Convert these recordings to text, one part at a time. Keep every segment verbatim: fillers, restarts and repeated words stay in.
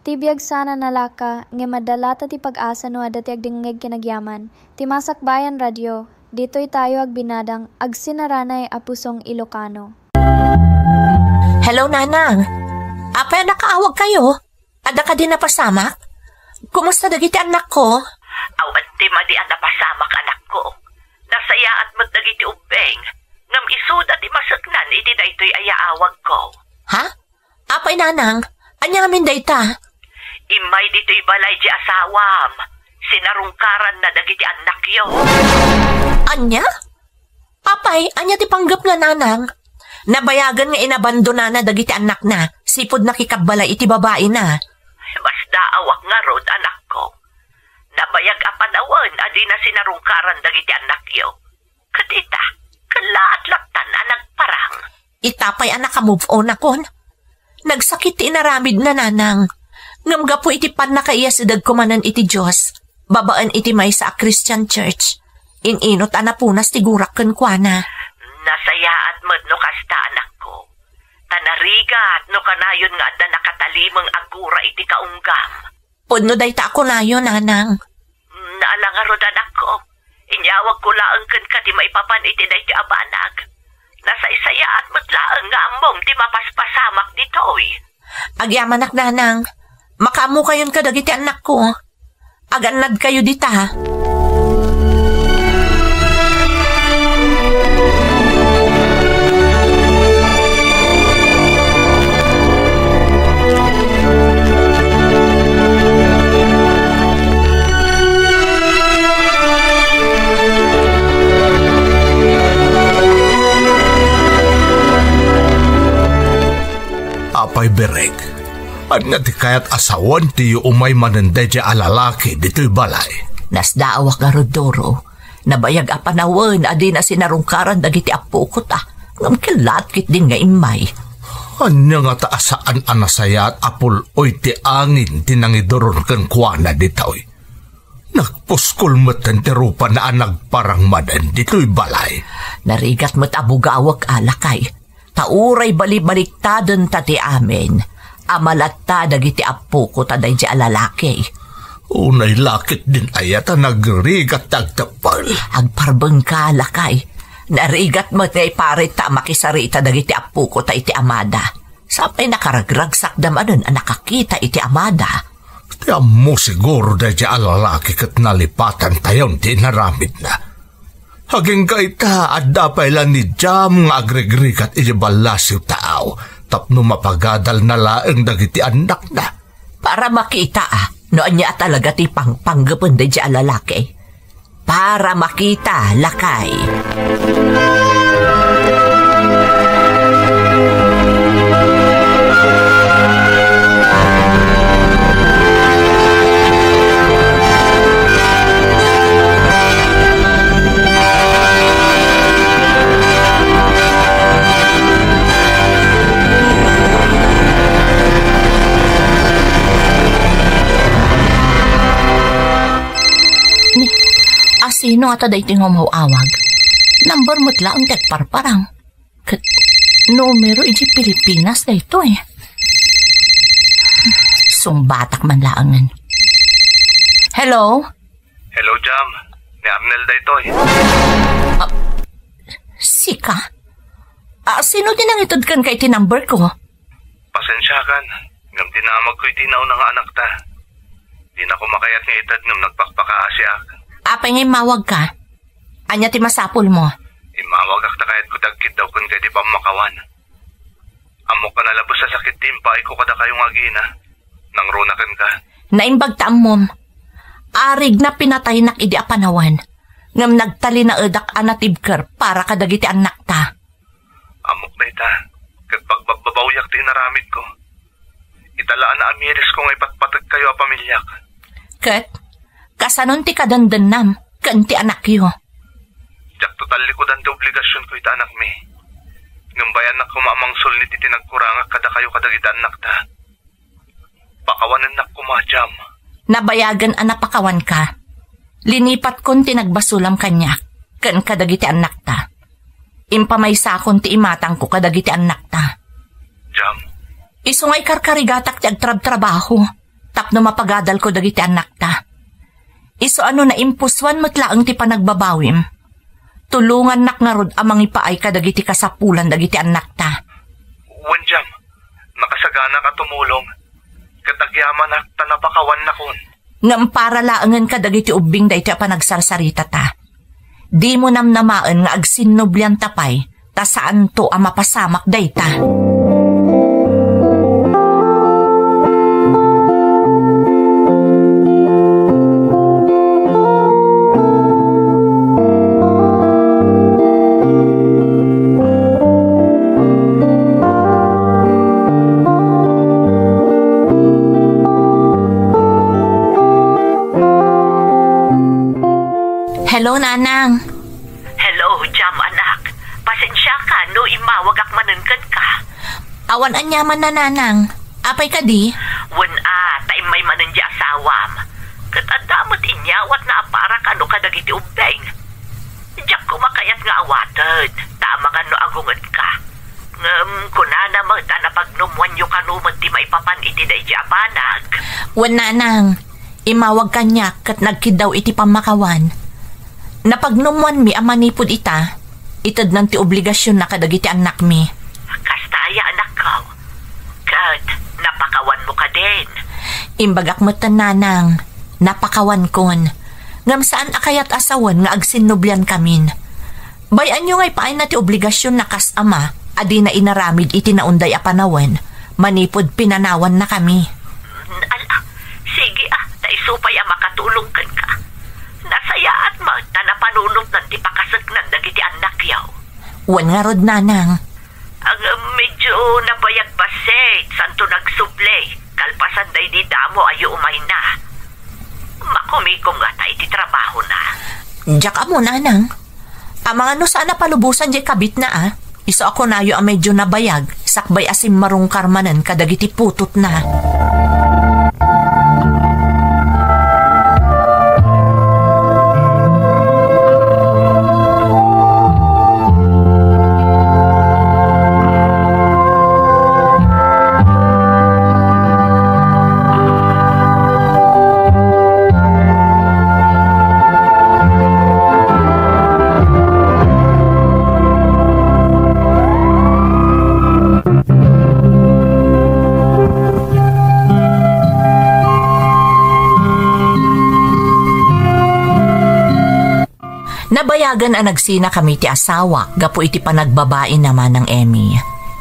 Ti biag sana nalaka, ngem adda latta ti pag-asa no adda ti agdengngeg ken agyaman. Ti Masakbayan Radio, ditoy tayo agbinadang agsinaranay a pusong Ilocano. Hello, Nanang. Apay a nakaawag kayo? Adda kadi napasamak? Kumusta dagiti annakko? Awan ti madi a napasamak, anakko. Nasayaat met dagiti ubbing, ngem isuda ti maseknan iti daytoy a yaawagko. Ha? Apay, Nanang, ania ngamin dayta? Immay ditoy balay ti asawam. Sinarungkaranna dagiti annakyo. Ania? Apay, ania ti panggepna, Nanang? Nabayagen nga inabandonana dagiti annakna, sipud nakikabbalay iti babaina. Masdaawak ngarud, anakko. Nabayag a panawen a dina sinarungkaran dagiti annakyo. Ket ita, kellaat lattan a nagparang. Ita pay a naka-move on akon. Nagsakit ti inaramidna, Nanang. Ngem gapu iti pannakaiyasidegko manen iti Dios, babaen iti maysa a Christian church, in-inut a napunas ti gurak kenkuana. Nasayaat met no kasta, anakko. Ta narigat no kanayon nga adda nakatalimeng a gura iti kaunggam. Pudno dayta a kunayo, Nanang. Naala ngarud, anakko. Inyawagko laeng kenka ti maipapan iti daytoy a banag. Nasaysayaat met laeng nga ammom ti mapaspasamak ditoy. Agyamanak, Nanang. Makaammokayon kadagiti annakko. Agannadkayo dita. Apay Berek, ania ti kayat a sawen ti umay manen daydiay a lalaki ditoy balay? Nasdaawak ngarud, Doro. Nabayag a panawen a dina sinarungkaran dagiti appoko ta, ngem kellaat ketdin nga immay. Ania ngata a saan a nasayaat a pul-oy ti angin ti nangiduron kenkuana ditoy? Nagpuskol metten ti rupana a nagparang manen ditoy balay. Narigat met a bugawek, lakay. Ta uray balibaliktadenta ti amin, a malatta dagiti appoko ta daydiay a lalaki. Unay la ketdin aya ta nagrigat ti agteppel? Agparbengka, lakay. Narigat met nga iparit ta a makisarita dagiti appoko ta iti amada. Sapay nakaragragsakda manen a nakakita iti amada. Ti ammo siguro daydiay a lalaki ket nalipatantayon ti inaramidna. Agingga ita, adda pay la ni Jam nga agrigrigat iti ballasiw taaw tapno mapagadalna laeng dagiti annakna. Para makita, a, no ania a talaga ti pangpanggepen daydiay a lalaki. Para makita, lakay. Ni, asino ngata daytoy nga umaw-awag? Number met laeng ti agparparang. Ket numero iti Pilipinas daytoy. Sungbatak man laengen. Hello? Hello, Jam. Ni Arnel daytoy. Ah, sika? Ah, sino ti nangited kenka iti number ko? Pasensiakan, ngem dinamagko iti nauna nga anakta. Dinako makayat nga ited ngem nagpakpakaasiak. Apay nga immawagka? Ania ti masapulmo? Immawagak ta kayatko ti agkiddaw kenka iti pammakawan. Ammok a nalabes a sakit ti impaayko kadakayo nga agina. Nangruna kenka. Naimbag ta ammom. Arigna pinataynak idi a panawen. Ngem nagtalinaedak a natibker para kadagiti annakta. Ammok dayta, ket pagbabbabawiak ti inaramidko. Ita la a naamirisko nga ipatpategkayo a pamiliak. Ket, kasanon ti kadendennam ken ti anakyo? Diakto tallikudan ti obligasionko ita anakmi. Ngem bayannak koma a mangsulni ti tinagkurangak kadakayo kadagiti annakta. Pakawanennak koma, Jam. Nabayagen a napakawanka. Linipatkon ti nagbasolam kaniak ken kadagiti annakta. Impamaysakon ti imatangko kadagiti annakta. Jam. Isu nga ikarkarigatak ti agtrabtrabaho. tapno mapagadalko dagiti annakta. Isu a no naimpusuan met laeng ti panagbabawim, tulongannak ngarud a mangipaay kadagiti kasapulan dagiti annakta. Wen, Jam, nakasaganak a tumulong, ket agyamanak ta napakawannakon. Ngem para laengen kadagiti ubbing daytoy a panagsarsaritata. Dimo namnamaen nga agsinnublianta pay ta saanto a mapasamak dayta. Hello, Nanang. Hello, Jam, anak. Pasensiaka no immawagak manen kenka. Awan aniamanna, Nanang. Apay kadi? Wen a, ta immay manen di asawam. Ket adda met inyawatna a para kano kadagiti ubbing. Diak koma kayat nga awaten, ta amangan no agungedka. Ngem kunana met a napagnumwanyo kano met ti maipapan iti daydi a banag. Wen, Nanang. Immawag kaniak ket nagkiddaw iti pammakawan. Napagnumwanmi a manipud ita, itednan ti obligasionna kadagiti annakmi. Kasta aya, anakko? Ket napakawanmo kadin? Imbagak metten, Nanang, napakawankon. Ngem saan a kayat a sawen nga agsinnubliankamin. Bay-anyo nga ipaayna ti obligasionna kas ama a dina inaramid iti naunday a panawen manipud pinanawannakami. Ala, sige a, ta isu pay a makatulong kenka. Nasayaat met ta napanunotnan ti pakaseknan dagiti annakyo. Wen ngarud, Nanang. Ang, medyo nabayag bassit, santo nagsubli. Kalpasan daydi damo a yuumayna. Makumikom ngata iti trabahona. Diak ammo, Nanang. Amangan no saan a palubosan diay kabitna a. Isu a kunayo a medyo nabayag, sakbay a simmarungkar manen kadagiti putotna. Nabayagen a nagsinakami ti asawak gapu iti panagbabaina, Manang Emmy.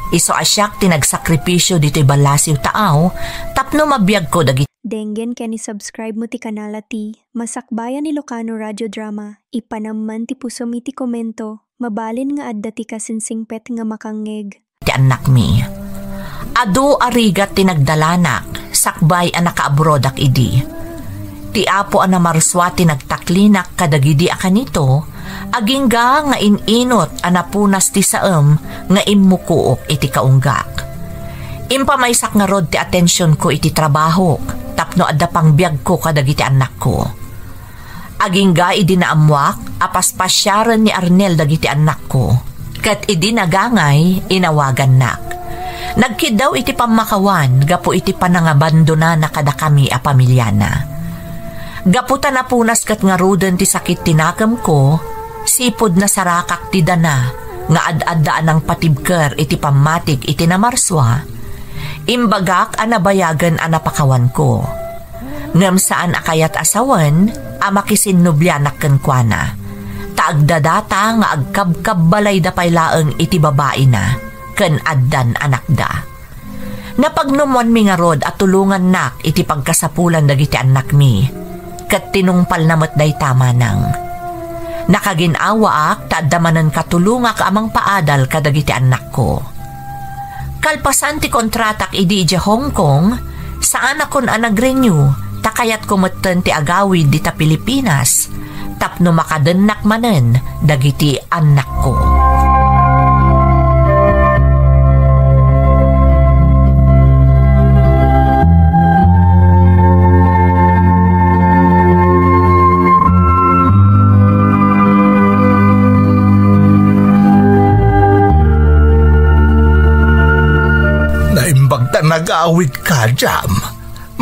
Isu a siak ti nagsakripisio ditoy ballasiw taaw tapno mabiagko dagiti. Denggen ken i-subscribe mo ti kanal a ti Masakbayan Ilocano Radio Drama. Ipanam man ti pusom iti komento. Mabalin nga adda ti kasinsingpet nga makangngeg. Ti annakmi. Adu a rigat ti nagdalanak, sakbay a nakaabroadak idi. Ti Apo a namarsua ti nagtaklinak kadagidi a kanito, agingga nga in-inot a napunas ti saem nga immukook iti kaunggak. Impamaysak ngarud ti atensionko iti trabahok tapno adda pangbiagko kadagiti annakko. Agingga idi naammuak a paspasiaren ni Arnel dagiti annakko, ket idi nagangay, inawagannak. Nagkiddaw iti pammakawan gapu iti panangabandonana kadakami a pamiliana. Gapu ta napunas ket ngaruden ti sakit ti nakemko, sipud nasarakak ti dana nga ad-adda a nangpatibker iti pammatik iti namarsua, imbagak a nabayagen a napakawanko. Ngem saan a kayat a sawen a makisinnublianak kenkuana, ta agdadata nga agkabkabbalayda pay laeng iti babaina ken addan anakda. Napagnumwanmi ngarud a tulongannak iti pagkasapulan dagiti annakmi, ket tinungpalna met dayta, Manang. Nakagin-awaak ta adda manen katulongak a mangpaadal kadagiti annakko. Kalpasan ti kontratak idi idiay Hong Kong, saanakon a nag-renew ta kayatko metten ti agawid dita Pilipinas tapno makadennak manen dagiti annakko. Naimbag ta nagawid ka, Jam.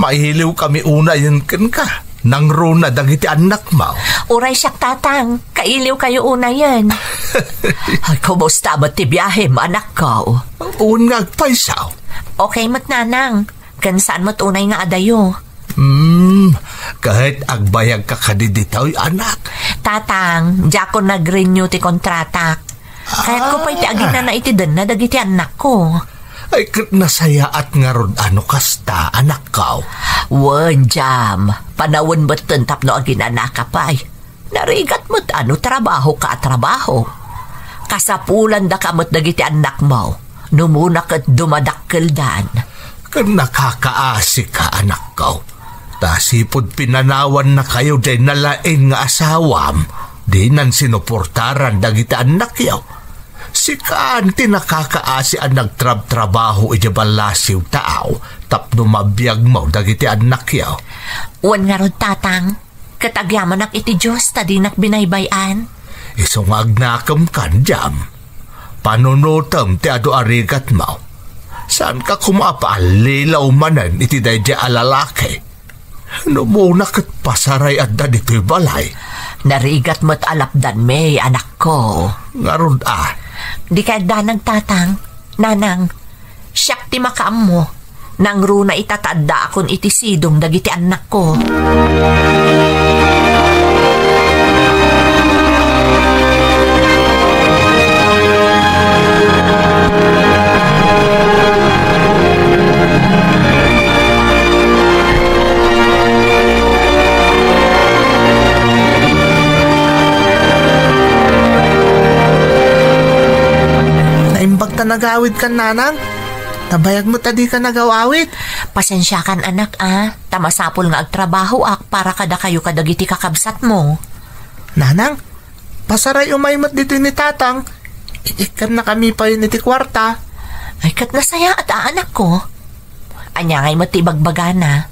Mailiwkami unayen kenka. Nangruna dagiti annakmo. Uray siak, Tatang. Kailiwkayo unayen. Ay, kumusta met ti biahem, anakko? Wen nga agpayso. Okay met, Nanang. Ken saan met unay nga adayo? Hmm, ket agbayagka kadi ditoy, anak? Tatang, diakon nag-renew ti kontratak. Kayatko pay ti Ah. aginana iti denna dagiti annakko. Ay, ket nasayaat ngarud a no kasta, anakko. Wen, Jam. Panawen metten tapno aginanaka pay. Narigat met a no trabahoka a trabaho. Kasapulandaka met dagiti annakmo, no umuna ket dumadakkeldan. Ket nakakaasika, anakko. Ta sipud pinanawannakayo diay nalaing nga asawam, dinan sinuportaran dagiti annakyo. Sikaan ti nakakaasi a nagtrabtrabaho idiay ballasiw, taaw, tapno mabiagmo dagiti annakyo. Wen ngarud, Tatang. Ket agyamanak iti Dios ta dinak binaybay-an. Isu nga agnakemkan, Jam. Panunotem ti adu a rigatmo. Saanka koma a paallilaw manen iti daydiay a lalaki. No umuna ket pasaray adda ditoy balay. Narigat met a lapdanmi, anakko. Ngarud a. Dikay agdanag, Tatang. Nanang, siak ti makaammo. Nangruna ita ta addaakon iti sidong dagiti annakko. Naimbag ta nagawidkan, Nanang. Nabayag met a dika nagaw-awit. Pasensiakan, anak, a. Ta masapul nga agtrabahoak para kadakayo kadagiti kakabsatmo. Nanang, pasaray umay met ditoy ni Tatang. Ikkannakami payen iti kuarta. Ay, ket nasayaat a, anakko. Ania ngay met ti ibagbagana?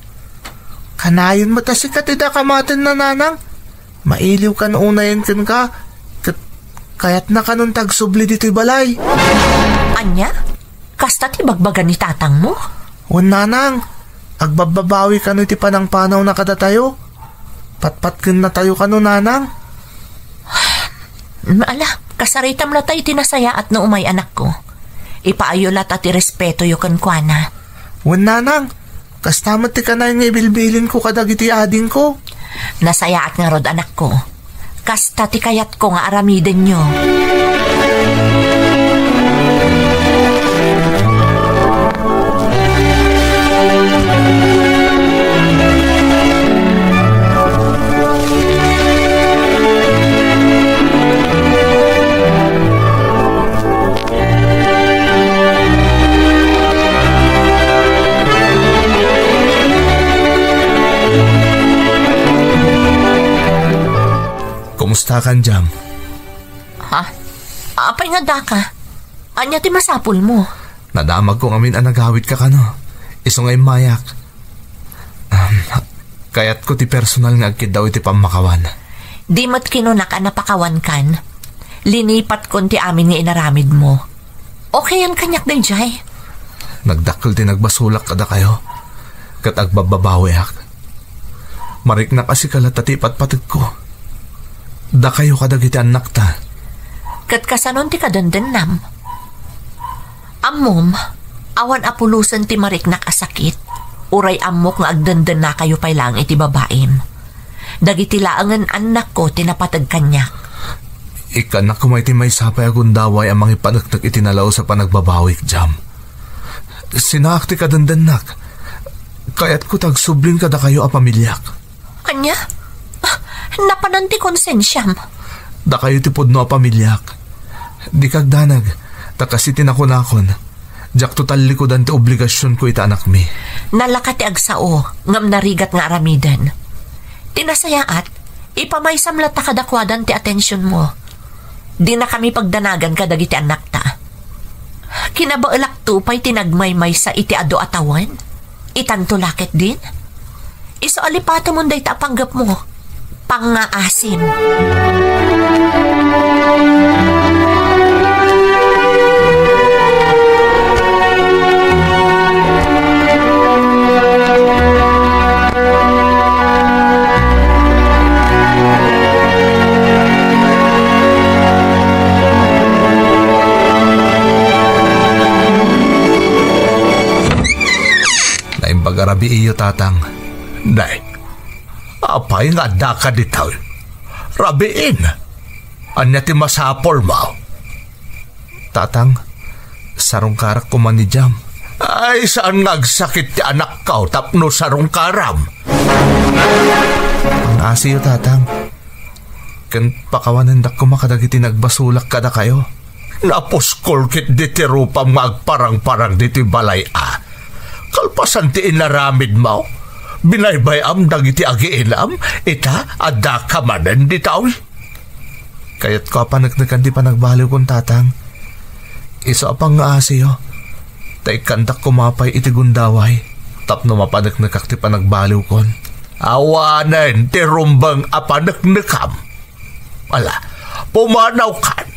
Kanayon met a sika ti dakamatenna, Nanang. Mailiwkan unayen kenka, ket kayatna kanon ti agsubli ditoy balay. Ania? Kasta ti bagbaga ni tatangmo? Wen, Nanang, agbabbabawi kano iti panangpanawna kadatayo. Patpatkennatayo kano, Nanang. Ala, kasaritam latta iti nasayaat no umay, anakko. Ipaayo latta ti respetoyo kenkuana. Wen, Nanang, kasta met ti kanayon nga ibilbilinko kadagiti adingko. Nasayaat ngarud, anakko. Kasta ti kayatko nga aramidenyo. Kumustakan, Jam? Ha? Apay nga daka? Ania ti masapulmo? Nadamagko ngamin a nagawidka kano. Isu nga immayak. Um, kayatko ti personal nga agkiddaw iti pammakawan. Di met kinunak a napakawankan. Linipatkon ti amin nga inaramidmo. Okayan kaniak daydiay. Nagdakkel ti nagbasolak kadakayo, ket agbabbabawiak. Mariknak a sika latta ti ipatpategko. Dakayo kadagiti annakta. Ket kasanon ti kadendennam? Ammom, awan a pulosen ti mariknak a sakit, uray ammok nga agdendennakayo pay laeng iti babaim. Dagiti laengen annakko ti napateg kaniak. Ikkannak koma iti maysa pay a gundaway a mangipaneknek iti nalaus a panagbabawik, Jam. Sinaak ti kadendennak. Kayatko ti agsublin kadakayo a pamiliak. Ania? Ah, napanan ti konsensiam. Dakayo ti pudno a pamiliak. Dika agdanag, ta kas iti nakunakon, diakto tallikudan ti obligasionko iti anakmi. Nalaka ti agsao, ngem narigat nga aramiden. Ti nasayaat, ipamaysam latta kadakuadan ti atensionmo. Dinakami pagdanagan kadagiti annakta. Kinabaelakto pay ti nagmaymaysa iti adu a tawen? Itanto la ketdin? Isu a lipatemon dayta a panggepmo. Pangngaasim. Biiyo, Tatang. Nay, apay nga addaka ditoy? Rabiin. Ania ti masapulmo? Tatang, sarungkarak koma ni Jam. Ay, saan nga agsakit ti anakko tapno sarungkaram? Ang asiyo, Tatang. Ken pakawanendak koma kadagiti nagbasolak kadakayo. Napuskol ketdi ti rupam nga agparangparang ditoy balay a. Kalpasan ti inaramidmo, binaybay-am dagiti agiinam, ita, addaka manen ditoy. Kayatko a paneknekan ti panagbaliwkon, Tatang. Isu a pangngaasiyo, ta ikkandak koma pay iti gundaway tapno mapaneknekak ti panagbaliwkon. Awanen ti rumbeng a paneknekam. Ala, pumanawkan,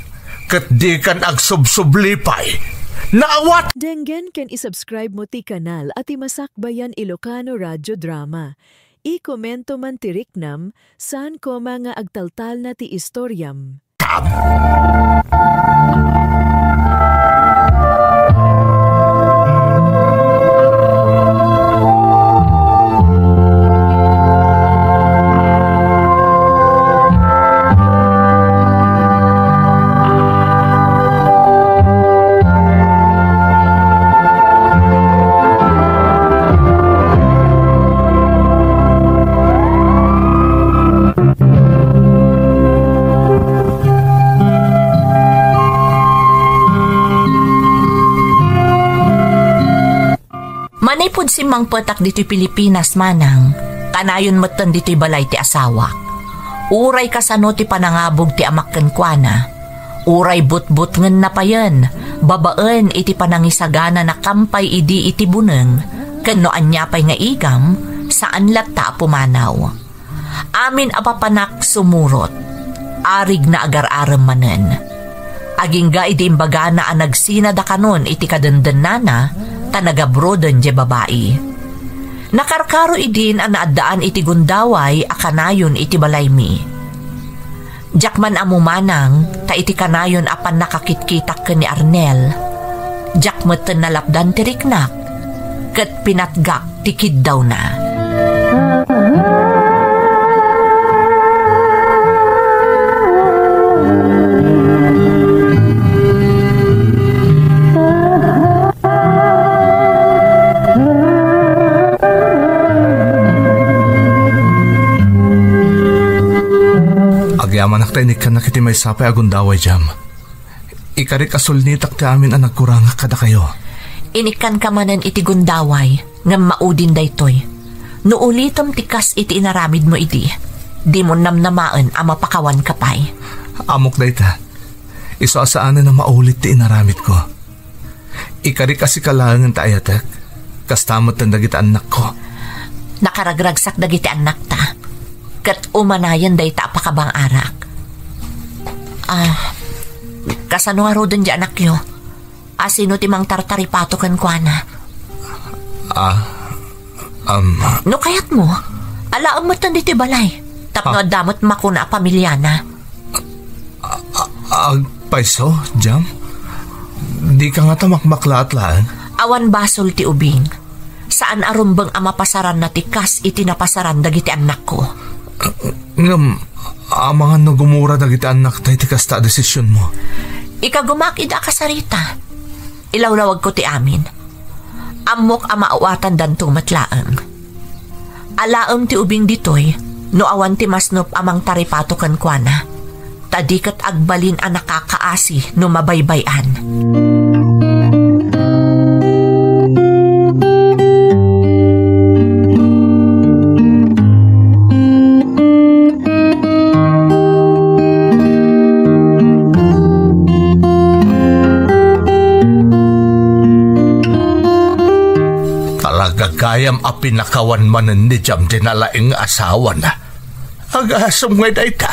ket dikan agsubsublipay. Naawat! Denggen ken isubscribe mo ti kanal a ti Masakbayan Ilocano Radio Drama. I-komento man ti riknam, saan koma nga agtaltalna ti istoriam. Manipud simmangpetak ditoy Pilipinas, Manang, kanayon metten ditoy balay ti asawak. Uray kasano ti panangabug ti amak kenkuana, uray butbutngenna payen, babaen iti panangisaganana kampay idi iti buneng, ken no ania pay nga igam, saan latta a pumanaw. Amin a papanak sumurot, arigna agar-arem manen. Agingga idi imbagana a nagsina dakanon iti kadendennana ta nagabroden diay babai. Nakarkaro idin a naaddaan iti gundaway a kanayon iti balaymi. Diak man ammo, Manang, ta iti kanayon a pannakakitkitak ken ni Arnel, diak metten nalapdan ti riknak, ket pinatgak ti kiddawna. Agyamanak ta inikkannak iti maysa pay a gundaway, Jam. Ikarik a sulnitak ti amin a nagkurangak kadakayo. Inikkanka manen iti gundaway, ngem maudin daytoy. No ulitem ti kas iti inaramidmo idi, dimon namnamaen a mapakawanka pay. Ammok dayta. Isu a saanen a maulit ti inaramidko. Ikarik a sika laengen ti ayatek. Kasta met dagiti annakko. Nakaragragsak dagiti annakta, ket umanayen dayta a pakabang-arak. Ah, kasano ngaruden ti anakyo? A sino ti mangtartaripato kenkuana? Ah, um, No kayatmo, alaem metten ditoy balay. Tapno Ah. adda met makuna a pamiliana. A-, a-, agpayso, Jam? Dika ngata makmaklaat laeng? Awan basol ti ubing. Saan a rumbeng a mapasaranna ti kas iti napasaran dagiti annakko. Ngem, amangan no gumura dagiti annakta iti kasta a desisionmo. Ikagumak ida a kasarita. Ilawlawagko ti amin. Ammok a maawatandanto met laeng. Alaem ti ubing ditoy no awan ti masnop a mangtaripato kenkuana, ta di ket agbalin a nakakaasi no mabaybay-an. Talaga gayam a pinakawan manen ni Jam ti nalaing nga asawana. Agasem ngay dayta.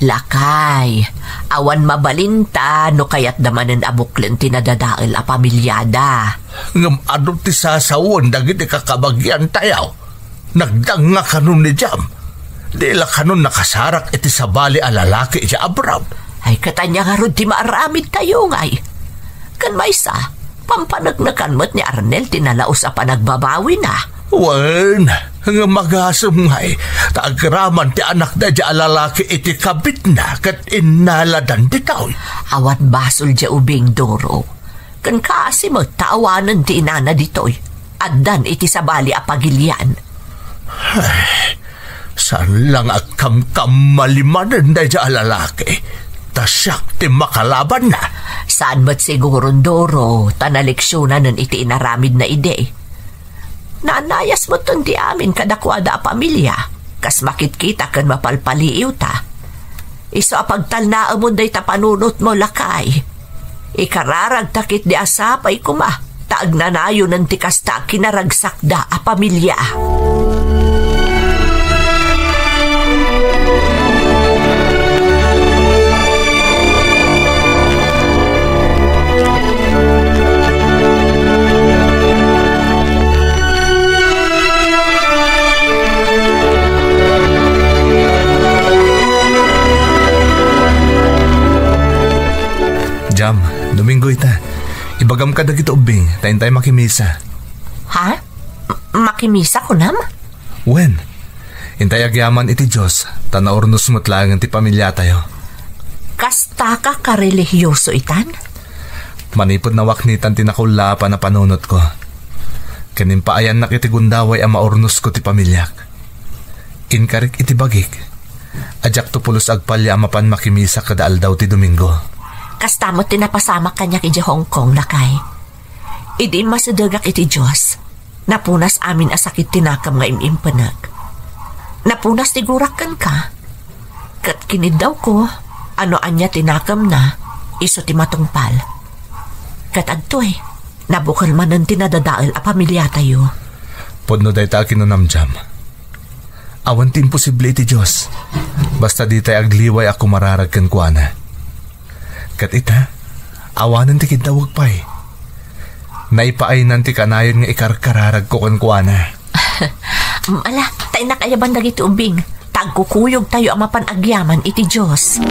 Lakay, awan mabalinta no kayatda manen a buklen ti nadadael a pamiliada. Ngem adu ti sasawen dagiti kakabagiantayo? Nagdangngak kano ni Jam? Di la kano nakasarak iti sabali a lalaki iti abroad? Ay, ket ania ngarud ti maaramidtayo ngay? Ken maysa, pampaneknekan met ni Arnel ti nalaus a panagbabawina. Wen, nga magasem ngay, ta agraman ti anakda diay a lalaki iti kabitna ket innaladan ditoy. Awan basol diay ubing, Doro. Ken kaasi met ta awanen ti inana ditoy. Addan iti sabali a pagilian. Ay, saan lang agkamkamali manen daydiay a lalaki, ta siak ti makalabanna. Saan met siguron, Doro, ta naleksionanen iti inaramidna idi. Naanayas metten ti amin kadakuada a pamilia, kas makitkita ken mapalpaliiwta. Isu a pagtalnaemon dayta panunotmo, lakay. Ikararagta ketdi a sapay koma ta agnanayonen ti kasta a kinaragsakda a pamilia. Jam, Domingo ita. Ibagam kadagiti ubbing, ta intay makimisa. Ha? M-, makimisa, kunam? Wen, intay agyaman iti Dios, ta naurnos met laengen ti pamiliatayo. Kasta ka karelihiyoso itan? Manipud nawaknitan ti nakullaapan a panunotko, ken impaayannak iti gundaway a maurnosko ti pamiliak. Inkarik iti bagik a diakto pulos agpalia a mapan makimisa kada aldaw ti Domingo. Kasta met ti napasamak kaniak idiay Hong Kong, lakay. Idi immasidegak iti Dios, napunas amin a sakit ti nakem nga im-impenek. Napunas ti gurak kenka. Ket kiniddawko a no ania ti nakemna, isu ti matungpal. Ket adtoy, nabukel manen ti nadadael a pamiliatayo. Pudno dayta a kinunam, Jam. Awan ti imposible iti Dios, basta ditay agliway a kumararag kenkuana. Ket ita, awanen ti kiddawek pay. Naipaaynan ti kanayon nga ikarkararagko kenkuana. Mm, ala, ta innak ayaban dagiti ubbing, ta agkukuyogtayo a mapan agyaman iti Dios.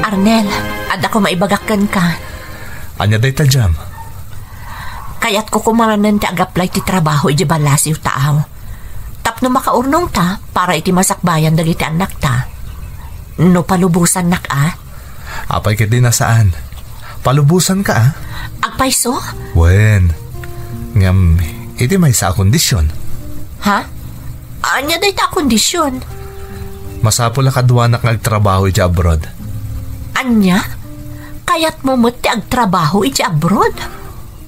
Arnel, adda ko maibagak kenka. Ania dayta, Jam? Kayatko koma manen ti ag-apply ti trabaho idiay ballasiw ta aw. Tapno makaurnongta para iti masakbayan dagiti annakta. No palubosannak a? Apay ketdi a saan. Palubosanka a? Agpayso? Wen. Ngem, iti maysa a kondisyon. Ha? Ania dayta a kondisyon? Masapul a kaduanak nga agtrabaho idiay abroad. Ania? Kayatmo met ti agtrabaho idiay abroad?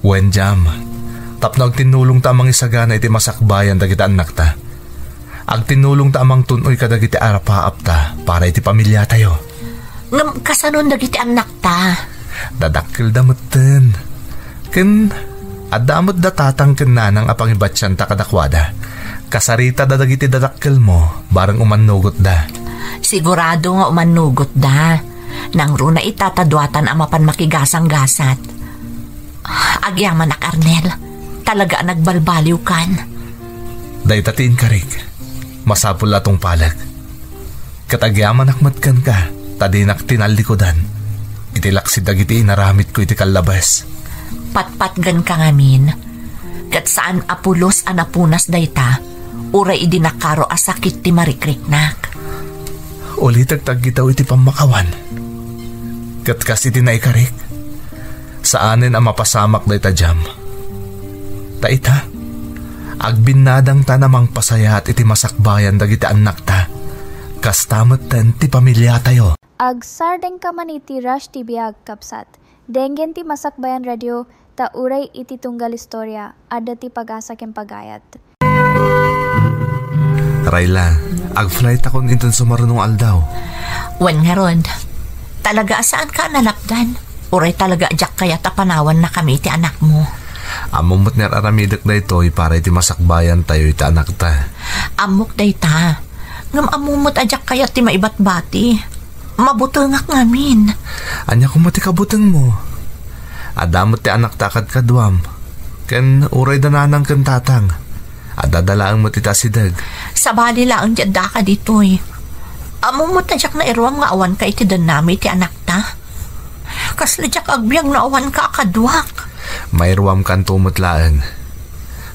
Wen, Jam. Tapno agtinnulongta a mangisagana iti masakbayan dagiti annakta. Agtinnulongta a mangtun-oy kadagiti arapaapta para iti pamiliatayo. Ngem kasanon dagiti annakta? Dadakkelda metten. Ken adda met da tatang ken nanang a pangibatianta kadakuada. Kasaritada dagiti dadakkelmo, bareng umannugotda. Sigurado nga umannugotda. Nangruna ita ta duatan a mapan makigasanggasat. Agyamanak, Arnel. Talaga a nagbalbaliwkan. Dayta ti inkarik. Masapul a tungpalek. Ket agyamanak met kenka, ta dinak tinallikudan iti laksid dagiti inaramidko iti kallabes. Patpatgenka ngamin, ket saan a pulos a napunas dayta, uray idi nakaro a sakit ti marikriknak. Ulitek ti aggitaw iti pammakawan. Ket kas iti naikarik, saanen a mapasamak dayta, Jam. Ta ita, agbinnadangtan a mangpasayaat iti masakbayan dagiti annakta. Kasta metten ti pamiliatayo. Agsardengka man iti Rush T V, agkabsat. Denggen ti Masakbayan Radio, ta uray iti tunggal istorya, adda ti pagasa ken pagayat. Rayla, ag-flightakon inton sumaruno nga aldaw. Wen ngarud, talaga a saanka a nalapdan. Uray talaga a diak kayat a panawannakami iti anakmo. Ammom met nga ar-aramidek daytoy para iti masakbayantayo iti anakta. Ammok dayta. Ngem ammom met a diak kayat ti maibatbati. Mabutengak ngamin. Ania koma ti kabutengmo? Adda met ti anakta a kadkaduam. Ken uray da nanang ken tatang. Adda da laeng met iti asideg. Sabali laeng ti addaka ditoy. Ammom met a diak nairuam nga awanka iti dennami iti anakta. Kasla diak agbiag no awanka a kaduak. Mairuamkanto met laeng.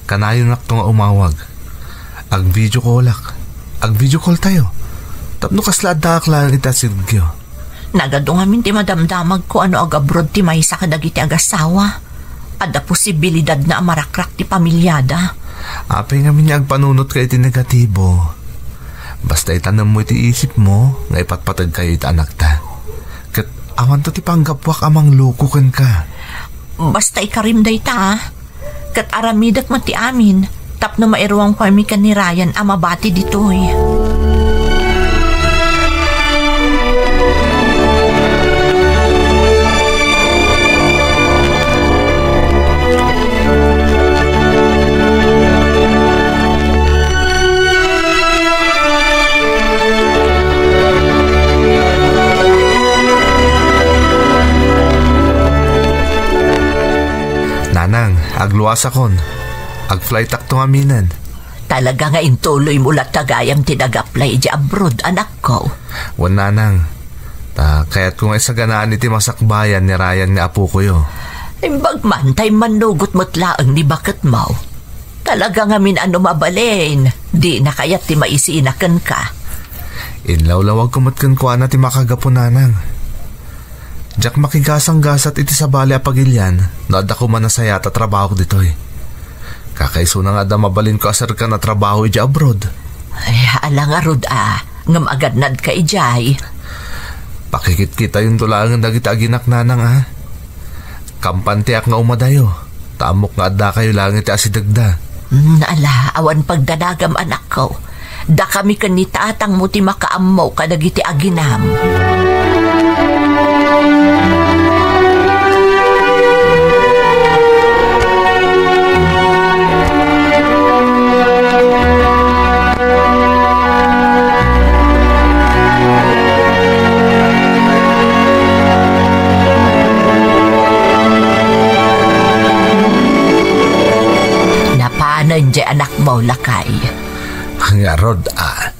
Kanayonakto nga umawag. Ag-video callak. Ag-video call tayo. Tapno kasla addaak laeng iti asidegyo. Nagadu ngamin ti madamdamagko a no ag-abroad ti maysa kadagiti agasawa, adda posibilidadna a marakrak ti pamiliada. Apay ngamin nga agpanunotka iti negatibo? Basta itanammo iti isipmo nga ipatpategkayo iti anakta. Ket awanto ti panggapuak a mangloko kenka. Basta ikarim dayta, a. Ket aramidek met ti amin tapno mairuamkami ken ni Ryan a mabati ditoy. Nanang, agluasakon. Ag-flightakto ngaminen. Talaga nga intuloymo latta gayam ti nag-apply idiay abroad, anakko? Wen, nanang. Ta kayatko nga isaganaan iti masakbayan ni Ryan nga apokoyo. Imbag man ta immannugot met laeng ni baketmo. Talaga ngamin a no mabalin, dina kayat ti maisina kenka. Inlawlawagko met kenkuana ti makagapu, nanang. Diak makigasanggasat iti sabali a pagilian no adda koma nasayaat a trabahok ditoy. Kakaisuna nga adda mabalinko a serkan a trabaho idiay abroad. Ay, ala ngarud a, ngem agannadka idiay. Pakikitkitayonto laengen dagiti aginak, nanang, a. Kampantiak nga umadayo, ta ammok nga addakayo laeng iti asidegda. Mm, ala, awan pagdanagam, anakko. Dakami ken ni tatangmo ti makaammo kadagiti aginam. Napanen diay anakmo, lakay. Ngarud, a,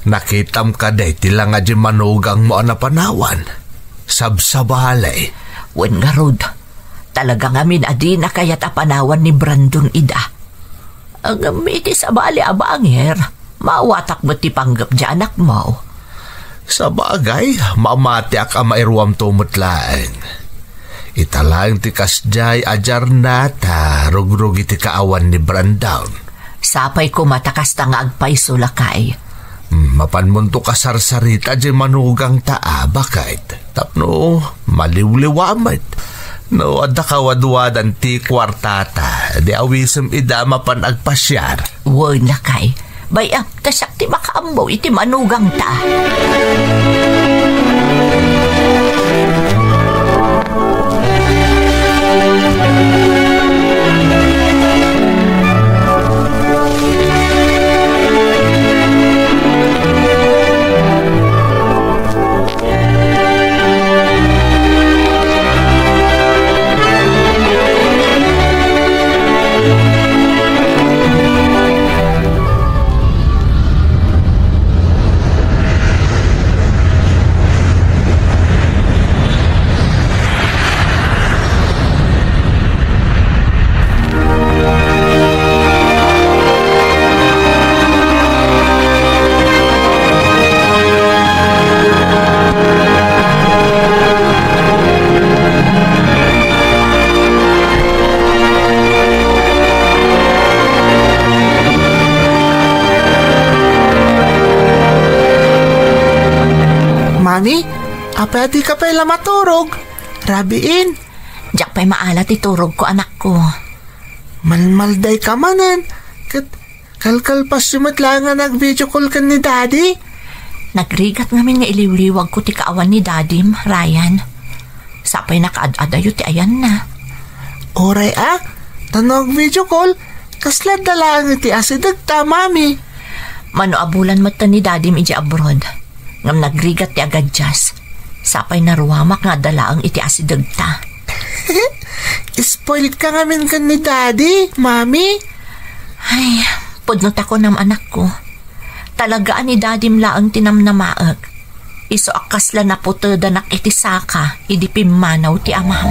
nakitam kadi ti langa diay manugangmo a napanawan? Sabsabali. Wen ngarud, talaga ngamin a dina kayat a panawan ni Brandon ida. Ngem iti sabali a bangir, maawatak met ti panggep diay anakmo. Sabagay, mamatiak a mairuamto met laeng. Ita laeng ti kasdiay a diarna ta rugrugi ti kaawan ni Brandon. Sapay koma ta kasta nga agpayso, lakay. Hmm, mapanmonto kasarsarita diay manugangta a, baket. Tapno maliwliwa met. No adda kawadwadan ti kuartata, di awisem ida a mapan agpasiar. Wen, lakay. Bay-am ta siak ti makaammo iti manugangta. Mami, apay a dika pay la maturog? Rabiin. Diak pay maala ti turogko, anakko. Malmaldayka manen, ket kalkalpasyo met laeng nga nag-video call ken ni Daddy? Nagrigat ngamin nga iliwliwagko ti kaawan ni Dadim, Ryan. Sapay nakaad-adayo ti ayanna. Uray a, ta no ag-video call, kasla adda laeng iti asidegta, Mami. Mano a bulan met ni Dadim idiay abroad. Ngem nagrigat ti agadias. Sapay naruamak nga adda laeng iti asidegta. Spoiled ka ngamin ken ni Daddy, Mami? Ay, pudno ta kunam, anakko. Talaga a ni Dadim laeng ti namnamaek. Isu a kasla naputedanak iti saka idi pimmanaw ti amam.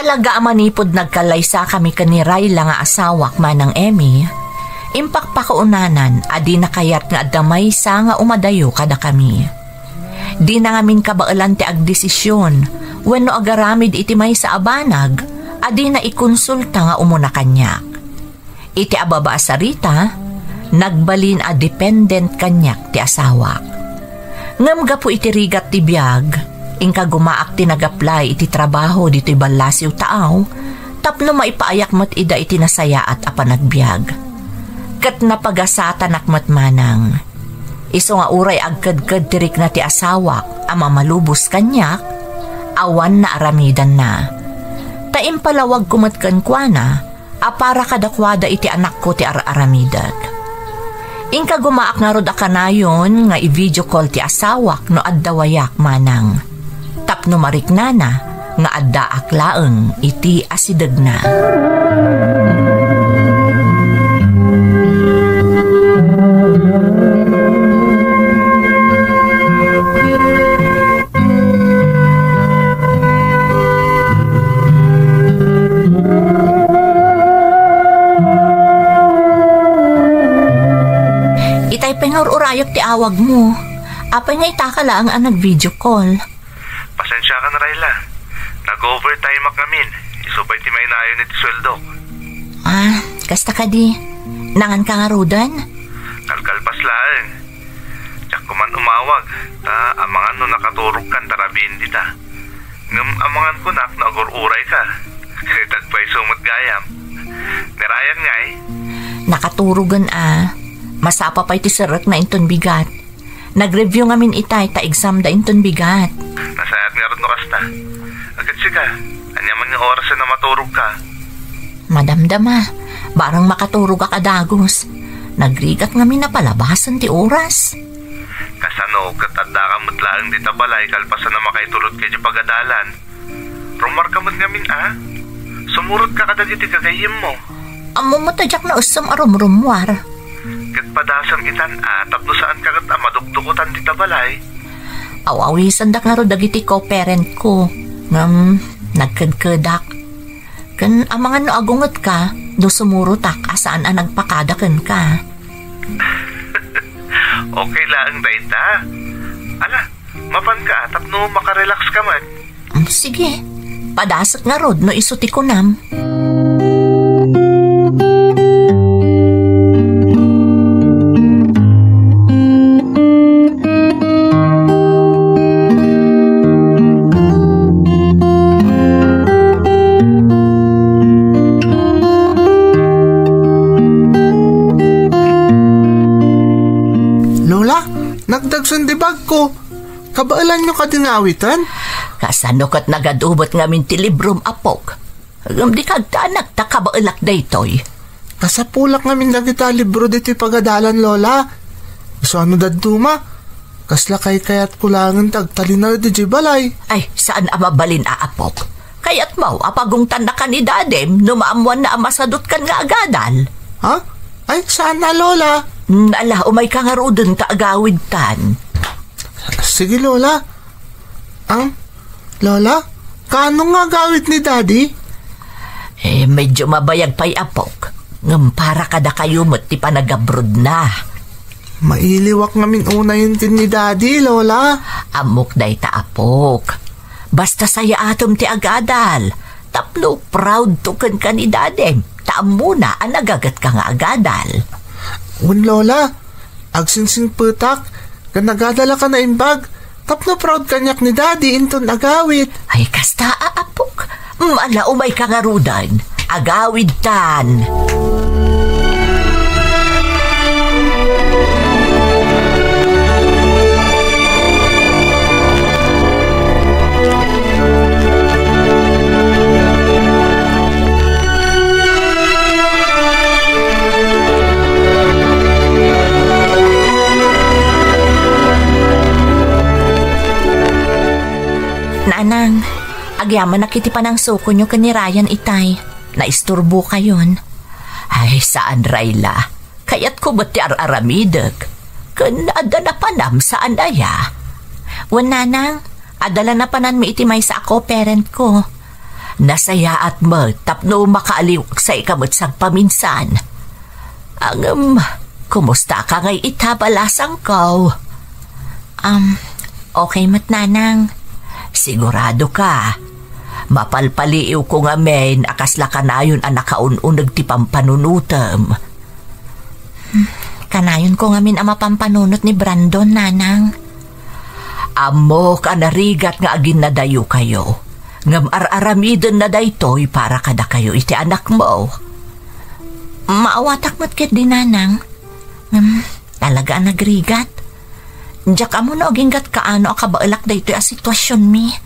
Talaga a manipud nagkallaysakami ken ni Rayla nga asawak, Manang Emmy, impakpakaunanan a dina kayat nga adda maysa nga umadayo kadakami. Dina ngamin kabaelan ti agdesision wenno agaramid iti maysa a banag a dina ikonsulta nga umuna kaniak. Iti ababa a sarita, nagbalin a dependent kaniak ti asawak. Ngem gapu iti rigat ti biag, inkagumaak ti nag-apply iti trabaho ditoy ballasiw taaw tapno maipaayak met ida iti nasayaat a panagbiag. Ket napagasatanak met manang. Isu nga uray agkedked ti rikna ti asawak a mamalubos kaniak, awan naaramidanna. Ta impalawagko met kenkuana a para kadakuada iti anakko ti ar-aramidek. Inkagumaak ngarud a kanayon nga i-video call ti asawak no adda wayak manang, tapno mariknana nga addaak laeng iti asidegna. Itay pay nga ur-urayek ti awagmo. Apay nga itaka laeng a nag-video call? Pasensiakan, Rayla. Nag-overtime ak ngamin. Isu pay ti mainayon iti sueldok. Ah, kasta kadi. Nangan ka ngaruden? Kalkalpas laeng. Diak ko man umawag, ta amangan no nakaturogkan ta rabiin dita. Ngem amangan kunak no agur-uray ka. Ket agpayso met gayam. Ni Ryan ngay? Nakaturogen a. Masapa pay ti serrekna inton bigat. Nag-review ngamin itay ta examda inton bigat. Nasayaat ngarud no kasta. Ket sika, ania man nga orasen a maturog ka? Madamdama, barang makaturogak a dagus. Nagrigat ngamin a palabasen ti oras. Kasano ket addaka met laeng dita balay kalpasan a makaitulod ka idiay pagadalan? Rummuar ka met ngamin a? Sumurot ka kadagiti gagayyemmo. Ammom met a diak naessem a rumrummuar. Ket padasem itan a tapno saan ka ket a madukdukotan dita balay. Aw-awisendak ngarud dagiti co-parent ko. Ngem, nagkedkedak. Ken amangan no agungetka, no sumurotak a saan a nagpakada kenka. Okay laeng dayta. Ala, mapanka tapno makarelax ka met. Mm, sige. Padasek ngarud no isu ti kunam. Lola, nagdagsen ti bagko. Kabaelanyo kadi nga awiten? Kasano ket nagadu met ngamin ti librom, apok? Ngem dika agtanag ta kabaelak daytoy. Kasapulak ngamin dagita libro ditoy pagadalan, Lola. Isu a no dadduma, kasla kaykayatko laengen ti agtalinaed idiay balay. Ay, saan a mabalin a apok. Kayatmo a pagungtannaka ni Dadem no maammoanna a masadutkan nga agadal. Ha? Ay, saan a, Lola. Mm, ala, umayka ngaruden ta agawidtan. Sige, Lola. Ang, Lola, kaano nga agawid ni Daddy? Eh, medyo mabayag pay, apok. Ngem para kadakayo met ti panagabrodna. Mailiwak ngamin unayen ken ni Daddy, Lola. Ammok dayta, apok. Basta sayaatem ti agadal. Tapno proud to kenka ni Dadem. Ta ammona a nagagetka nga agadal. Wen, Lola, agsingsingpetak ken agadalak a naimbag tapno proud kaniak ni Daddy inton agawid. Ay, kasta a, apok. Ala, umayka ngaruden. Agawidtan. Nanang, agyamanak iti panangsukonyo ken ni Ryan itay. Naisturbokayon. Ay, saan, Rayla. Kayatko met ti ar-aramidek. Ken adda napanam, saan aya? Wen, Nanang, adda la napananmi iti maysa a co-parent ko. Nasayaat met tapno makaaliwaksa ka met sagpaminsan. Ngem, kumusta ka ngay ita, balasangko? Um, okay met, Nanang. Sigurado ka? Mapalpaliiwko ngamin a kasla kanayon a nakaun-uneg ti pampanunotem. Hmm, kanayonko ngamin a mapampanunot ni Brandon, Nanang. Ammok a narigat nga aginnadayokayo, ngem ar-aramidenna daytoy para kadakayo iti anakmo. Maawatak met ketdi, Nanang. Ngem, talaga a nagrigat. Diak ammo no aginggat kaano a kabaelak daytoy a situasionmi.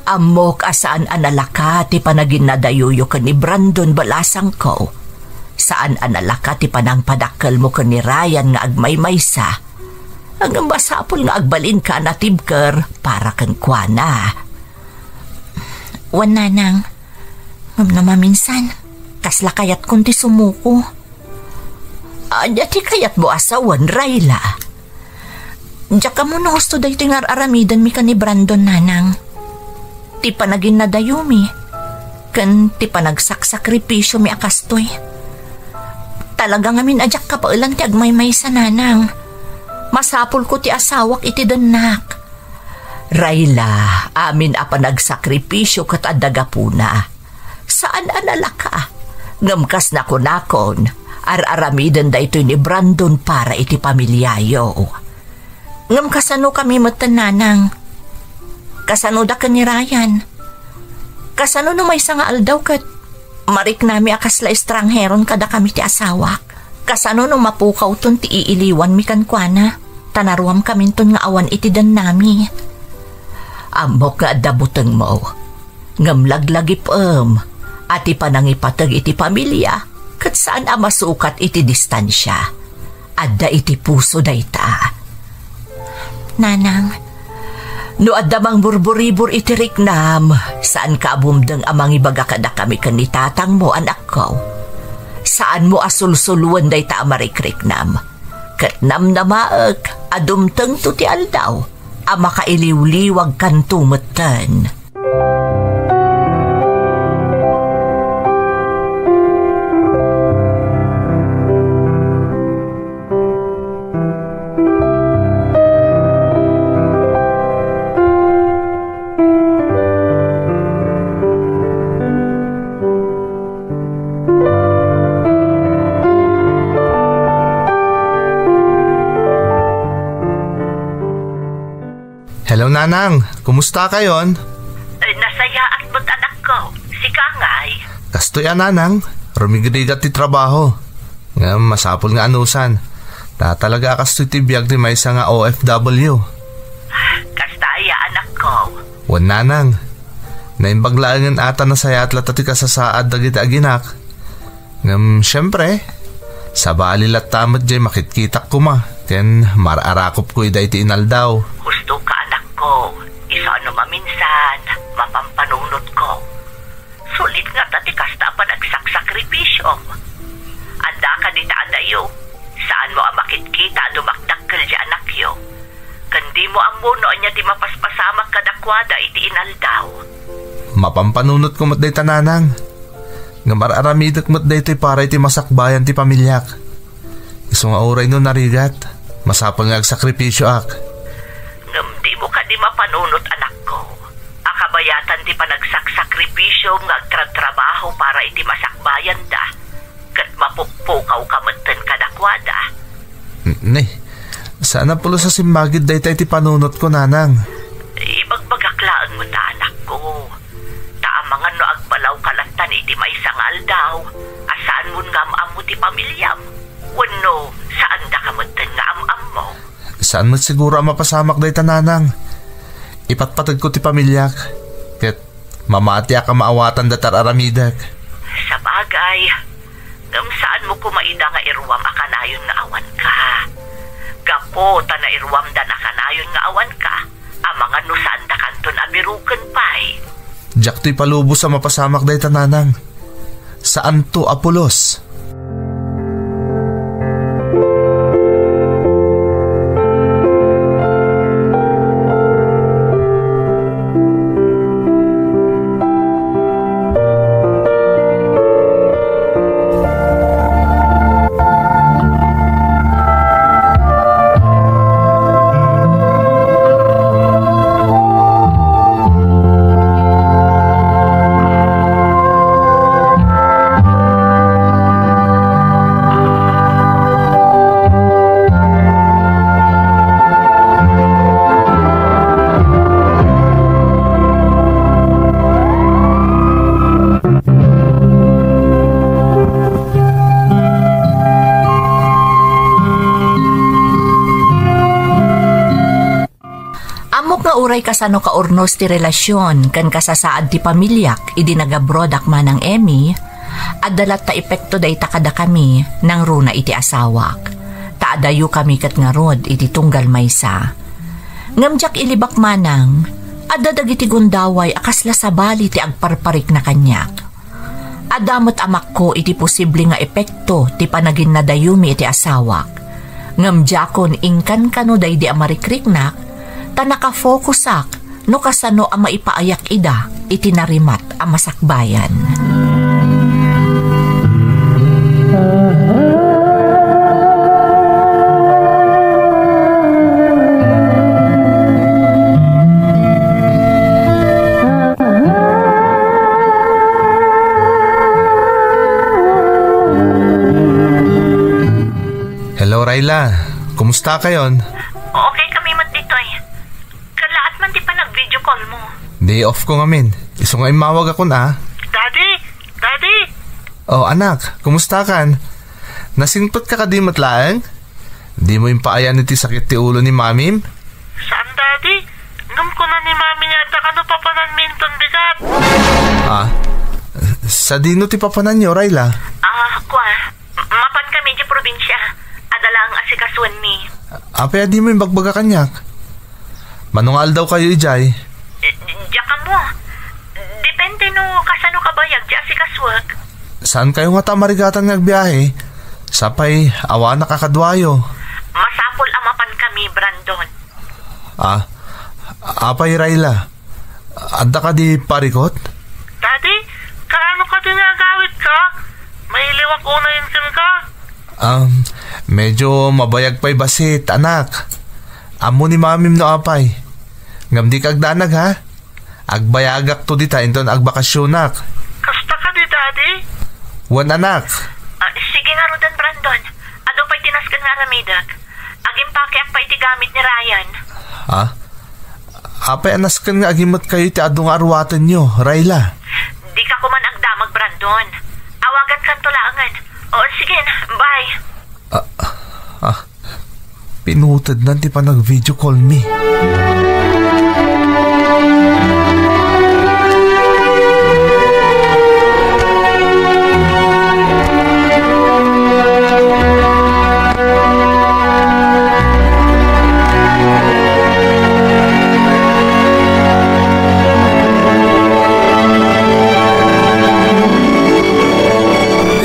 Ammok a saan a nalaka ti panaginnadayoyo ken ni Brandon, balasangko. Saan a nalaka ti panangpadakkelmo ken ni Ryan nga agmaymaysa. Ngem masapul nga agbalinka a natibker para kenkuana. Wen, Nanang, ngem no maminsan, kasla kayatkon ti sumuko. Ania ti kayatmo a sawen, Rayla? Diak ammo no husto daytoy nga ar-aramidenmi ken ni Brandon, Nanang. Ti panaginnadayomi ken ti panagsaksakripisiomi a kastoy. Talaga ngamin a diak kabaelan ti agmaymaysa, Nanang. Masapulko ti asawak iti dennak. Rayla, amin a panagsakripisio ket adda gapuna. Saan a nalaka. Ngem kas nakunakon, ar-aramiden daytoy ni Brandon para iti pamiliayo. Ngem kasanokami metten, Nanang? Kasanoda ken ni Ryan? Kasano no maysa nga aldaw ket mariknami a kasla estranheron kadakami ti asawak? Kasano no mapukawton ti iiliwanmi kenkuana, ta naruamkaminton nga awan iti dennami? Ammok nga adda butengmo, ngem laglagipem a ti panangipateg iti pamilia ket saan a masukat iti distansia. Adda iti puso dayta. Nanang. No adda mangburburibor iti riknam, saanka a bumdeng a mangibaga kadakami ken ni tatangmo, anakko. Saanmo a sulsuloen dayta a marikriknam. Ket namnamaek a dumtengto ti aldaw a makailiwliwagkanto metten. Hello, Nanang. Kumusta kayon? Eh, nasayaat met, anakko. Sika ngay? Kastoy a, Nanang. Rumigrigat ti trabaho. Ngem masapul nga anusan. Ta talaga a kastoy ti biag ti maysa nga O F W. Kasta aya, anakko? Wen, Nanang. Naimbag laengen a ta nasayaat latta ti kasasaad dagiti aginak. Ngem, siempre, sabali latta met jay makitkitak koma ken mar-arakopko ida iti inaldaw. Husto ka, anakko. Isu a no maminsan, mapampanunotko. Sulit ngata ti kasta a panagsaksakripisyom. Addaka dita adayo, saanmo a makitkita a dumakdakkel ti anakyo. Ken dimo ammo no ania ti mapaspasamak kadakuada iti inaldaw. Mapampanunotko met dayta, Nanang. Ngem ar-aramidek met daytoy para iti masakbayan ti pamiliak. Isu nga uray no narigat, masapul nga agsakripisyoak. Ngem dimo kadi mapanunot, anakko. A Bayatan ti panagsaksakripisio nga agtratrabaho para iti masakbayanda, ket mapukpukawka metten kadakuada. N-, ne, saan a pulos a simmagid dayta iti panunotko, nanang. Ibagbagak laeng met, anakko. Ta amangan no agbalawka lattan iti maysa nga aldaw, a saanmon nga am-ammo ti pamiliam, wenno saandaka metten nga am-ammo. Saan met siguro a mapasamak dayta, nanang. Ipatpategko ti pamiliak, ket mamatiak a maawatan dayta ar-aramidek. Sabagay, ngem saanmo koma ida nga iruam a kanayon nga awanka. Gapu ta nairuamdan a kanayon nga awanka, amangan no saandakanton a biruken pay. Diak toy palubos a mapasamak dayta, nanang. Saanto a pulos. Ammok nga uray kasano kaurnos ti relasion ken kasasaad ti pamiliak idi nagabroadak, Manang Emmy, adda latta epekto dayta kadakami nangruna iti asawak, ta adayokami ket ngarud iti tunggal maysa. Ngem diak ilibak, Manang, adda dagiti gundaway a kasla sabali ti agparparikna kaniak. Adda met amakko iti posible nga epekto ti panaginnadayomi iti asawak. Ngem diakon inkankano daydi a marikriknak, ta nakafokusak no kasano a maipaayak ida iti narimat a masakbayan. Hello, Rayla. Kumusta kayon? Okay kami met ditoy. Kalaat man ti panag-video call mo. Day off ko ngamin. Isu nga immawagakon, a. Daddy! Daddy! Oh, anak, kumusta kan? Nasingpetka kadi met laeng? Dimo impaayan iti sakit ti ulo ni mamim? Saan, Daddy. Ngem kuna ni Mami nga adda kano papananmi inton bigat. Ah, sadino ti papananyo, Rayla? Ah, kua, m-, mapan kami idiay probinsia. Adda laeng asikasoenmi. Apay a dimo imbagbaga kaniak? Mano nga aldaw kayo idiay? Eh, diak ammo. Depende no kasano kabayag ti asikasoek. Saan kayo ngata a marigatan nga agbiahe? Sapay, awanak a kaduayo. Masapul a mapan kami, Brandon. Ah, apay, Rayla? Adda kadi parikut? Daddy, kaano kadi nga agawidka? Mailiwak unay kenka? Um, medyo mabayag pay bassit, anak. Ammo ni mamim no apay. Ngem dika agdanag, ha? Agbayagakto dita inton agbakasionak. Kasta kadi, Daddy? Wen, anak. Ah, sige ngaruden, Brandon. Adu pay ti nasken nga aramidek. Agimpakeak pay iti gamit ni Ryan. Ha? Apay a nasken nga agimmetkayo iti adu nga aruatenyo, Rayla? Dika koman agdamag, Brandon. Awagankanto laengen. O, sige na. Bye. Ah, ah, pinutednan ti panag-video call mi.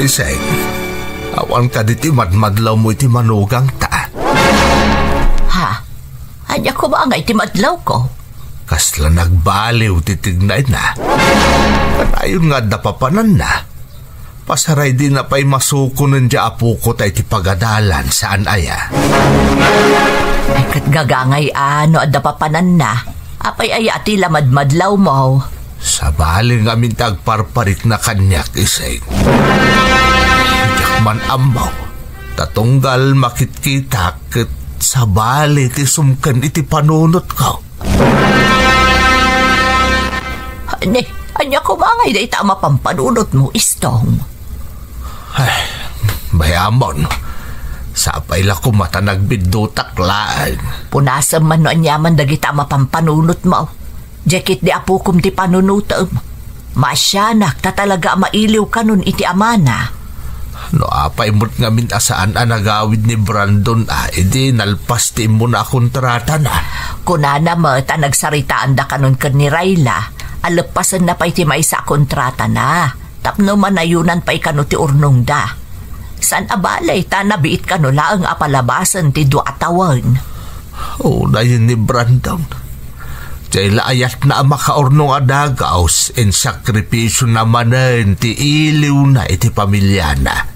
Iseng, awan kadi ti madmadlawmo iti manugangta? Ha? Ania koma ngay ti madlawko? Kasla nagbaliw ti tignayna. Kanayon nga adda papananna. Pasaraydina pay masukonen ti apoko ta iti pagadalan, saan aya? Ay, ket gagangay a no adda papananna. Apay aya ti lamadmadlawmo? Sabali ngamin ti agparparikna kaniak, Ising. Diak man ammo, ta tunggal makitkitak ket sabali ti sumken iti panunotko. Ni, ania koma ngay dayta a mapanpanunotmo, Istong? Ay, bay-amon. Sapay la koma ta nagbiddutak laeng. Punasem man no aniaman dagita a mapanpanunotmo. Diay ketdi apokom ti panunotem. Maasianak ta talaga a mailiw kanon iti amana. No apay met ngamin a saan a nagawid ni Brandon a idi nalpas ti immuna a kontratana. Kunana met a nagsaritaanda kanon ken ni Rayla a leppasenna pay ti maysa a kontratana tapno manayonan pay kano ti urnongda. Saan a bale ta nabiit kano laeng a palabasen ti dua a tawen. Unayen ni Brandon. Diay la ayatna a makaurnong a dagaus, insakripisiona manen ti iliwna iti pamiliana.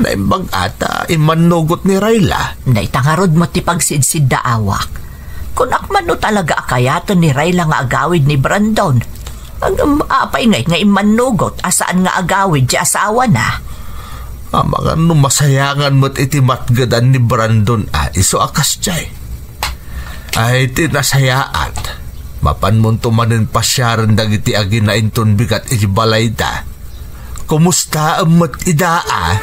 Naimbag a ta immannugot ni Rayla. Dayta ngarud met ti pagsidsiddaawak. Kunak man no talaga a kayaten ni Rayla nga agawid ni Brandon. Ngem apay ngay nga immannugot a saan nga agawid ti asawana? Amangan no masayangan met iti matgedan ni Brandon a isu a kasdiay. Ay, ti nasayaat, mapanmonto manen pasiaren dagiti agina inton bigat iti balayda. Kumustaem met ida a?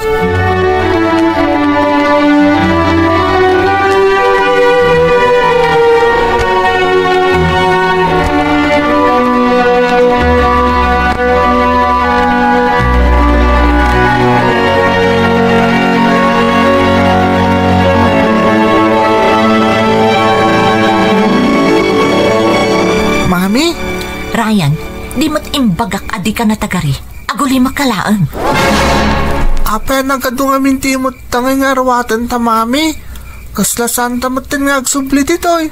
Mami? Ryan, di met imbagak a dika natagari. Agulimek ka laeng. Apay a nagadu ngamin ti imutta ngay nga aruatenta, Mami? Kasla saanta metten nga agsubli ditoy.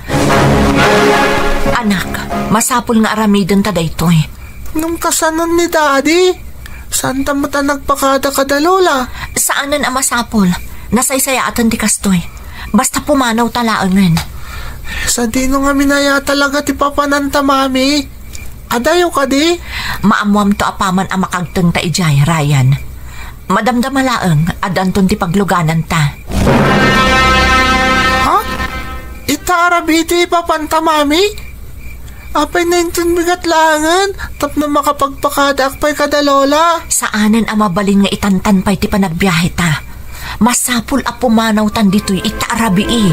Anak, masapul nga aramidenta daytoy. Ngem kasano ni Daddy? Saanta met a nagpakada kada Lola? Saanen a masapul. Nasaysayaaten ti kastoy. Basta pumanawta laengen. Sadino ngamin aya talaga ti papananta, Mami? Adayo kadi? Maammoamto apaman a makagtengta idiay, Ryan. Madamdama laeng, addanton ti paglugananta. Ha? Ita a rabii ti ipapanta, Mami? Apay nga inton bigat laengen tapno makapagpakadaak pay kada Lola? Saanen a mabalin nga itantan pay ti panagbiaheta. Masapul a pumanawtan ditoy ita a rabii.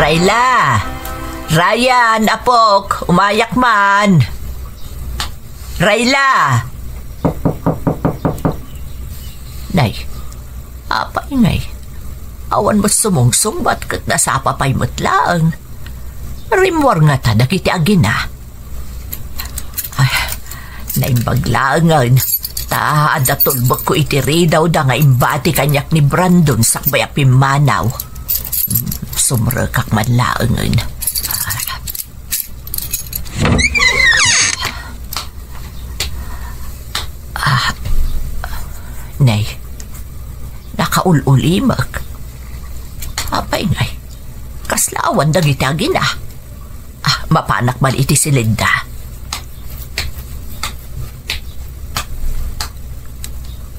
Rayla! Ryan, apok, umayak man. Rayla! Nay, apay ngay? Awan met sumungsungbat ket nasapa pay met laeng. Rimmuar ngata dagiti agina. Ay, naimbag laengen, ta adda tulbekko iti ridawda nga imbati kaniak ni Brandon sakbay a pimmanaw. Sumrekak man laengen. Ah, nay, nakaul-ulimek. Apay ngay, kasla awan dagiti agina. Ah, mapanak man iti silidda.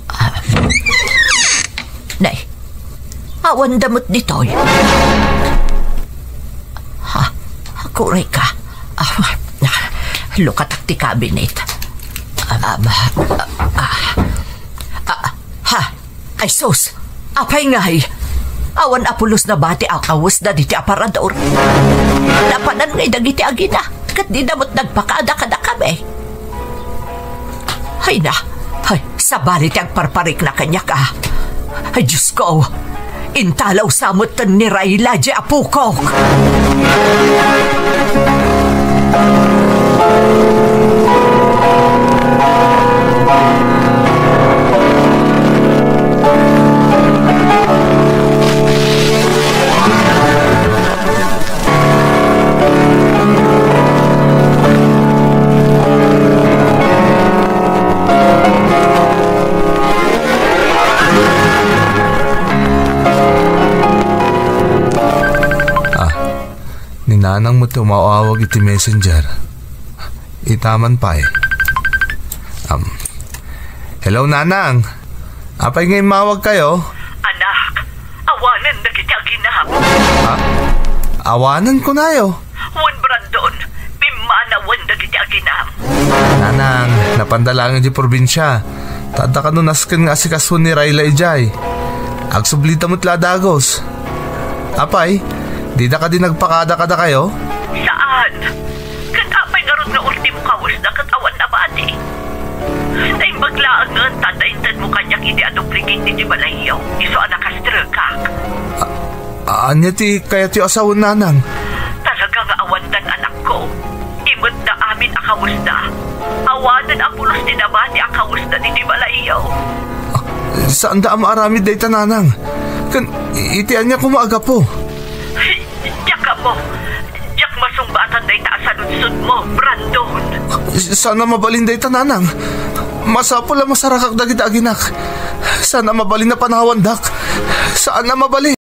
Ah. Nay, awanda met ditoy. Ha? Kuray ka. Ah, lukatak ti cabinet. Ah, ah, ah, ah, ah, ha? Ay sus! Apay ngay! Awan a pulos nabati a kawes dagiti aparador. Napanan ngay dagiti agina, ket dida met nagpakada kadakami. Ay na, ay, sabali ti agparparikna kaniak a. Ay, Diyos ko! Intalaw sa metten ni Rayla diay apokok! Nanang met ti umaw-awag iti messenger. Itaman pay. Am. Hello, Nanang. Apay nga immawag kayo? Anak, awanen dagiti aginam. Ha? Awanen kunayo? Wen, Brandon, pimmanawen dagiti aginam. Nanang, napanda laeng idiay probinsia. Ta adda kano nasken nga asikasuen ni Rayla idiay. Agsubli ta met la a dagus. Apay, dida kadi nagpakada kadakayo? Saan? Ket apay ngarud nga ultimo kawesda ket awan nabati? Naimbag laengen ta adda intedmo kaniak idi a duplicate iti balayyo, isu a nakastrekak. A-, ania ti kayatyo a sawen, Nanang? Talaga nga awandan, anakko. Imetda amin a kawesda. Awanen a pulos ti nabati a kawesda iti balayyo. Ah, saanda a maaramid dayta, Nanang. Ken iti ania koma a gapu? Diak ammo. Diak masungbatan dayta a saludsodmo, Brandon. Saan a mabalin dayta, Nanang. Masapul a masarakak dagiti aginak. Saan a mabalin a panawandak. Saan a mabalin.